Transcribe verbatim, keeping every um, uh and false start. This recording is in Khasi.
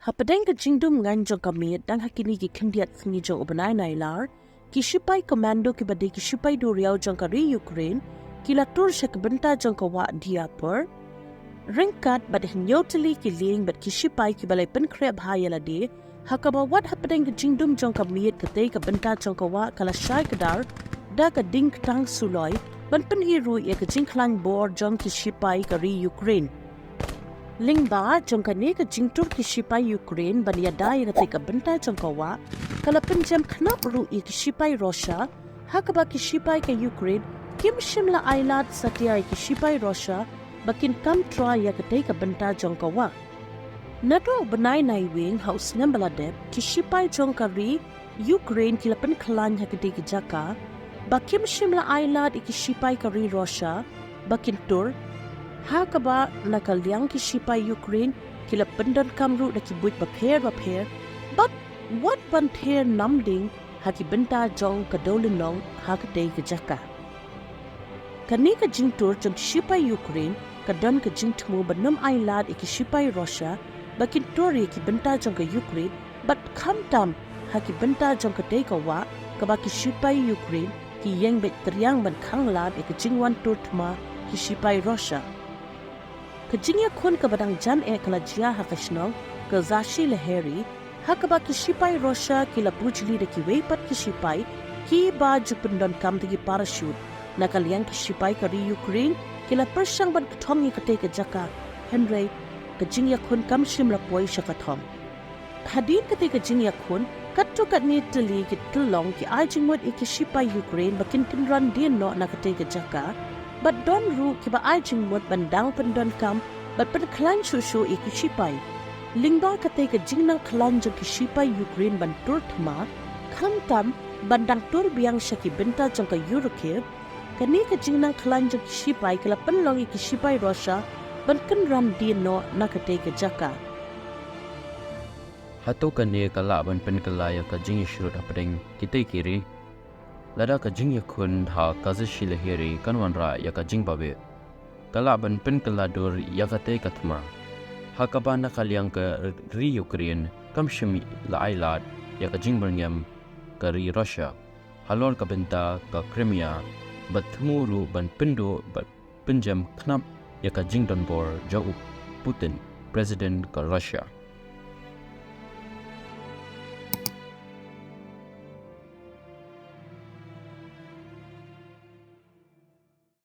Hapdeng ka jingdum ngan jong ka miet dang ha kine ki khyndiat sngi jong u bnai Nailar, ki shipai commando kiba dei ki shipai duriaw jong ka ri Ukraine ki la tur sha ka bynta jong ka wah Dnipro. Ryngkat bad hynñiew tylli ki lieng bad ki shipai kiba la pynkhreh bha ïa lade, ha kaba wat hapdeng ka jingdum jong ka miet katei ka bynta jong ka wah ka la shai kdar da ka ding ktang suloi, ban pynhiar ruh ïa ka jingkhlaiñ bor jong ki shipai ka ri Ukraine. Lyngba jong kane ka jingtur ki shipai Ukraine ban ïada ïa katei ka bynta jong ka wah, ka la pynjem khnap ruh ïa ki shipai Russia, ha kaba ki shipai ka Ukraine kim shym la ailad satia ïa ki shipai Russia ba kin kam trai ïa katei ka bynta jong ka wah. Naduh u bnai Naiwieng ha u snem ba la dep, ki shipai jong ka ri Ukraine ki la pynkhlaiñ ha katei ka jaka ba kim shym la ailad ïa ki shipai ka ri Russia ba kin tur, ha kaba na ka liang ki shipai Ukraine ki la pyndonkam ruh da ki buit bapher bapher, bad wat ban ther namding ha ki bynta jong ka dewlynnong ha katei ka jaka. Kane ka jingtur jong ki shipai Ukraine ka don ka jingthmu ban ym ailad ïa ki shipai Russia ba kin tur ïa ki bynta jong ka Ukraine, bad khamtam ha ki bynta jong katei ka wah kaba ki shipai Ukraine ki ïeng beit triang ban khanglad ïa ka jingwan tur thma ki shipai Russia. Ka jingïakhun kaba dang jan eh ka la jia ha ka shnong ka Zasylshyne, ha kaba ki shipai Russia ki la bujli da kiwei pat ki shipai kiba ju pyndonkam da ki parachute. Na ka liang ki shipai ka ri Ukraine ki la pyrshang ban kthong ïa katei ka jaka, hynrei ka jingïakhun kam shym la poi sha ka thong. Hadien katei ka jingïakhun, katto katne tylli ki tyllong ki ai jingmut ïa ki shipai Ukraine ba kin kynran dien noh na katei ka jaka, bad don ruh kiba ai jingmut ban dang pyndonkam bad pynkhlaiñ shuh shuh ïa ki shipai. Lyngba katei ka jingnang khlaiñ jong ki shipai Ukraine ban tur thma, khamtam ban dang tur biang sha ki bynta jong ka Ukraine, kane ka jingnang khlaiñ jong ki shipai ka la pynlong ïa ki shipai Russia ban kynran dien noh na katei ka jaka. Hato kane ka lah ban pynkylla ïa ka jingïasyrut hapdeng kitei ki ri? Lada ka jingïakhun ha Zasylshyne kan wanrah ïa ka jingbabeh, ka lah ban pynkylla dur ïa katei ka thma, ha kaba na ka liang ka ri Ukraine kam shym la ailad ïa ka jingbyrngem ka ri Russia halor ka bynta ka Crimea, bad thmu ruh ban pynduh bad pynjem khnap ïa ka jingdonbor jong u Putin, President ka Russia.